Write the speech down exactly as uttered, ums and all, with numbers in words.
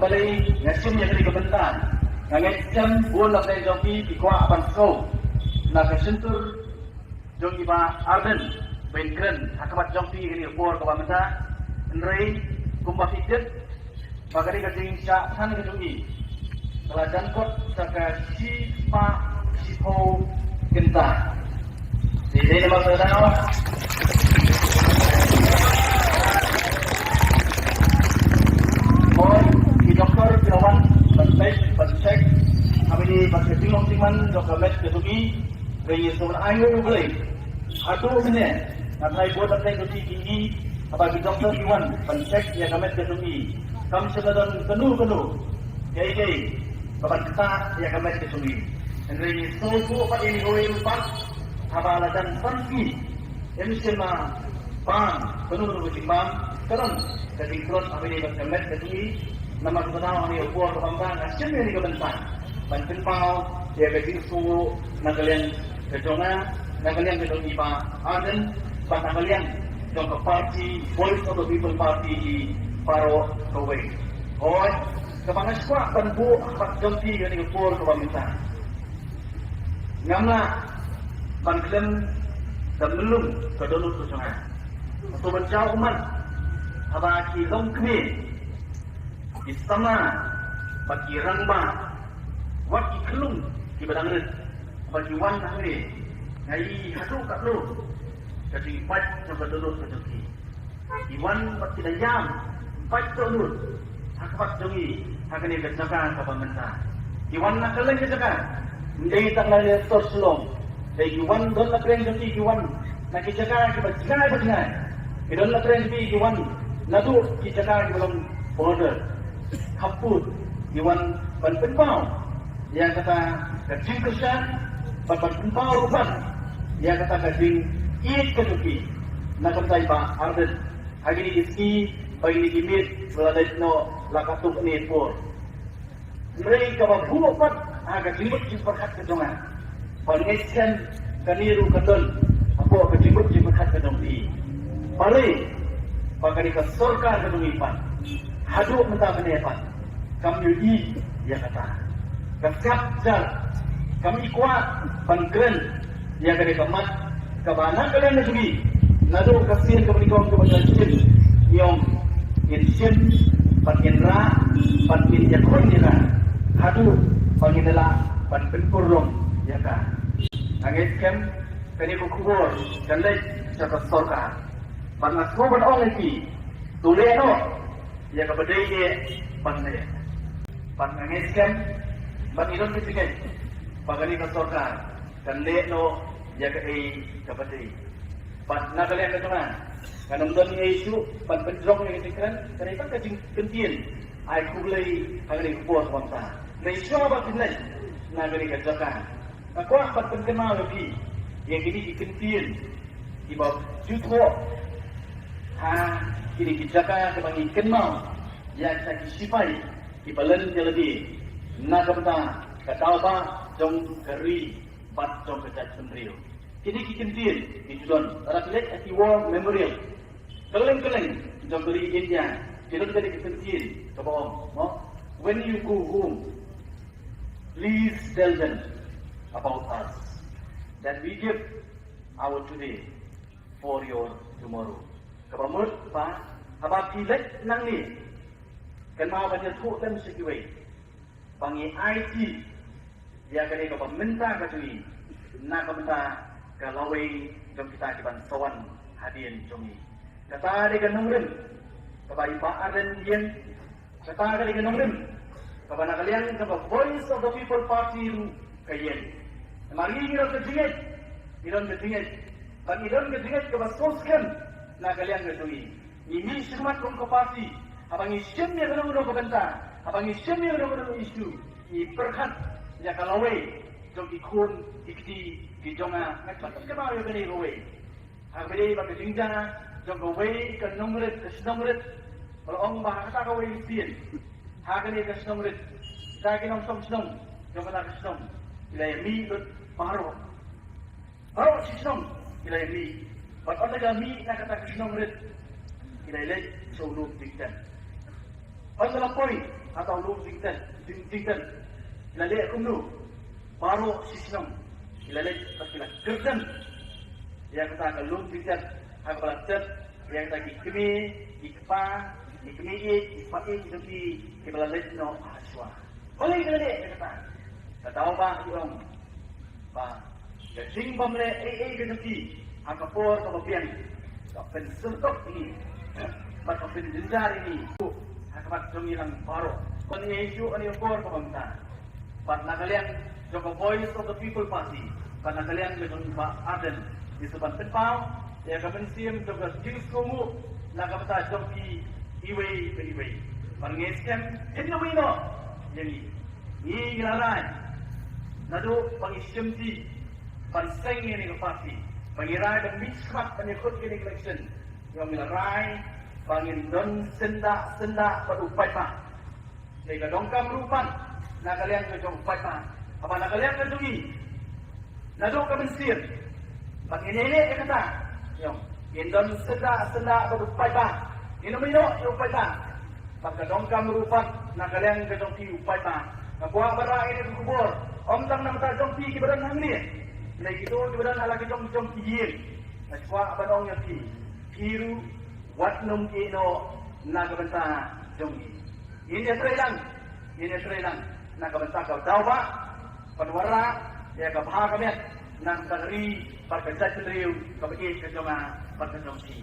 Balei nga shim ïa kane ka bynta? Nga ngeit skhem bun na pdeng jong phi ki kwah ban sngewthuh na ka shyntur jong i Bah Ardent ban kren ha khmat jong phi ha kane ka por kaba mynta. Hynrei kumba phi tip ba kane ka jingshah than ka jong i ka la jan kot sa ka shi spah shiphew kynta. Te dei namar kata, hooid, ki doktor ki la wan ban peit ban check ha kane bad ka jinglong jingman jong ka met ka jong i. Hynrei ngi sngewbha ai nguh ïa U Blei. Haduh mynne nga tharai bun na pdeng jong phi ki i haba ki doktor ki wan ban check ïa ka met ka jong i, kam shym la don kano kano kaei kaei kaban ktah ïa ka met ka jong i. Hynrei ngi sngewthuh pat ïa kane kawei pat haba la jan san sngi, im shym la bam kano kano ka jingbam, ka don ka jingtlot ha kane ka met ka jong i. Namar kata ha kane ka por kaba mynta nga shim ïa kane ka bynta ban pynpaw ïa ka jingsngewnguh na ka liang ka jong nga, na ka liang ka jong i Bah Ardent, bad na ka liang jong ka party Voice of the People Party hi baroh kawei. Hooid, kaba nga sngewkwah ban buh ha khmat jong phi ha kane ka por kaba mynta, ngam lah ban khlem da myllung ka dohnud ka jong nga. Hato ban jaw ummat haba ki longkmie, ki samla bad ki rangbah, wat ki khyllung kiba dang rit, haba ki wan hangne, nga ïohi haduh katno ka jingpait jong ka dohnud ka jong ki. Ki wan bad ki da ïam pait dohnud ha khmat jong i ha kane ka jaka kaba mynta. Ki wan na kylleng ka jaka, ym dei tang na Shillong. Dei ki wan, don na pdeng jong ki ki wan na ki jaka kiba jngai ba jngai. Ki don na pdeng jong ki ki wan naduh ki jaka kiba long border, khappud, ki wan ban pynpaw ïa kata ka jingkyrshan, bad ban pynpaw ruh pat ïa kata ka jingïeit ka jong ki na ka bynta i Bah Ardent. Ha kine ki sngi ba kine ki miet la leit noh la katto katne por. Hynrei kaba buh pat ha ka jingmut jingpyrkhat ka jong nga, ba nga ngeit skhem kane ruh ka don hapoh ka jingmut jingpyrkhat ka jong phi. Balei ba kane ka sorkar ka jong ngi pat haduh mynta mynne pat kam ïohi ïa kata. Ka skhem jar, kam i kwah ban kren ïa kane ka mat kaba na ka liang ka jong ngi, naduh ka sien kaba nyngkong kaba ngi la shim, ngi ong ngin shim bad ngin rah bad ngin ïakhun ïa ka haduh ba ngin lah ban pynpur long ïa ka. Nga ngeit skhem kane ka khubor kan leit sha ka sorkar. Bad nga sngewbha ban ong ïa phi, to leh noh ïa kaba dei eh ban leh. Bad nga ngeit skhem bad ngi don ka jingngeit ba kane ka sorkar kan leh noh ïa kaei kaba dei. Bad na ka liang ka jong nga, kan ym don ei shuh ban pynjrong ïa ka jingkren, ka dei tang ka jingkyntien ai khublei ha kane ka por kaba mynta. Hynrei shuwa ba phin leit na kane ka jaka, nga kwah ban pynkynmaw ïa phi ïa kine ki kyntien kiba ju thoh ha kine ki jaka kiba ngi kynmaw ïa kita ki sipai kiba len ïa lade na ka bynta ka daw bah jong ka ri bad jong ka jaitbynriew. Kine ki kyntien ki ju don, lada phi leit ha ki War Memorial kylleng kylleng jong ka ri India, ki don kane ka kyntien kaba ong, mo, "When you go home, please tell them about us, that we give our today for your tomorrow." Kaba mut ba haba phi leit nangne, kynmaw ban ïathuh lem sha kiwei ba ngi aiti ïa kane kaba mynta ka jong ngi na ka bynta ka lawei jong kita kiban sa wan hadien jong ngi. Kata dei ka nongrim kaba i Bah Ardent ïeng. Kata ka dei ka nongrim kaba na ka liang jong ka Voice of the People Party ruh ka ïeng. Namar ngi ngi don ka jingngeit, ngi don ka jingngeit, bad ngi don ka jingngeit kaba sngewskhem na ka liang ka jong ngi. Ngi mih shakhmat kum ka party, haba ngi shim ïa kano kano ka bynta, haba ngi shim ïa kano kano ka issue, ngi pyrkhat ïa ka lawei jong ki khun ki kti ki jong nga, nga pat kynmaw ïa kane kawei. Ha kaba ïadei bad ka jingjia jong kawei ka nongrit, ka shnong rit, ba la ong ba ha kata kawei ka sien, ha kane ka shnong rit, kita ki nongshong shnong jong kata ka shnong ki la ïa mih lut baroh. Baroh shi shnong ki la ïa mih. Bad ynda ki la mih na kata ka shnong rit, ki la ïa leit sha u lum jingtem. Ynda la poi Kata u lum jingtep, jing jingtep. Ki la leh kumno? Baroh shi shnong ki la leit bad ki la kyrdan ïa kata ka lum jingtep ha kaba la tep ïa kata ki kmie, ki kpa, ki kmie ïeit, ki kpa ïeit, ki kmie kiba la leit noh ha shuwa. Balei ki la leh ïa kata? Ka daw ba ki ong ba ka jingbym leh ei ei ka jong ki ha ka por kaba biang ka pynsyrtok ïa ngi bad ka pynjynjar ïa ngi ha khmat jong ngi lang baroh. Kane shu kane ka por kaba mynta bad na ka liang jong ka Voice of the People Party bad na ka liang jong Bah Ardent ngi sa ban pynpaw ïa ka mynsiem jong ka jingsngewnguh na ka bynta jong phi iwei pa iwei. Bad ngi skhem phin ïohi noh ïa ngi. Ngi ngi la rai naduh ba ngi shim ti ban seng ïa kane ka party, ba ngi rai ban mih shakhmat ban ïakut ïa kane ka election. Ngi la rai ba ngin don syndah syndah bad u paidbah. Te ka donkam ruh pat na ka liang ka jong u paidbah, haba na ka liang ka jong ngi naduh ka mynsiem ba ngin ïaleh ïa kata. Ngin don syndah syndah bad u paidbah. Ngin ym ïoh ïa u paidbah. Bad ka donkam ruh pat na ka liang ka jong phi u paidbah. Nga kwah ban rah ïa kane ka khubor ym tang na ka bynta jong phi kiba don hangne, hynrei kito kiba don ha la ka jong jong ki ïing. Nga kwah ban ong ïa phi, phi ruh wat nym ïeh noh na ka bynta jong ngi. Ngin ïatrei lang, ngin ïatrei lang na ka bynta ka daw ba ban wanrah ïa ka bha ka miat na ka bynta ka ri bad ka jaitbynriew kaba ïeit ka jong nga bad ka jong phi.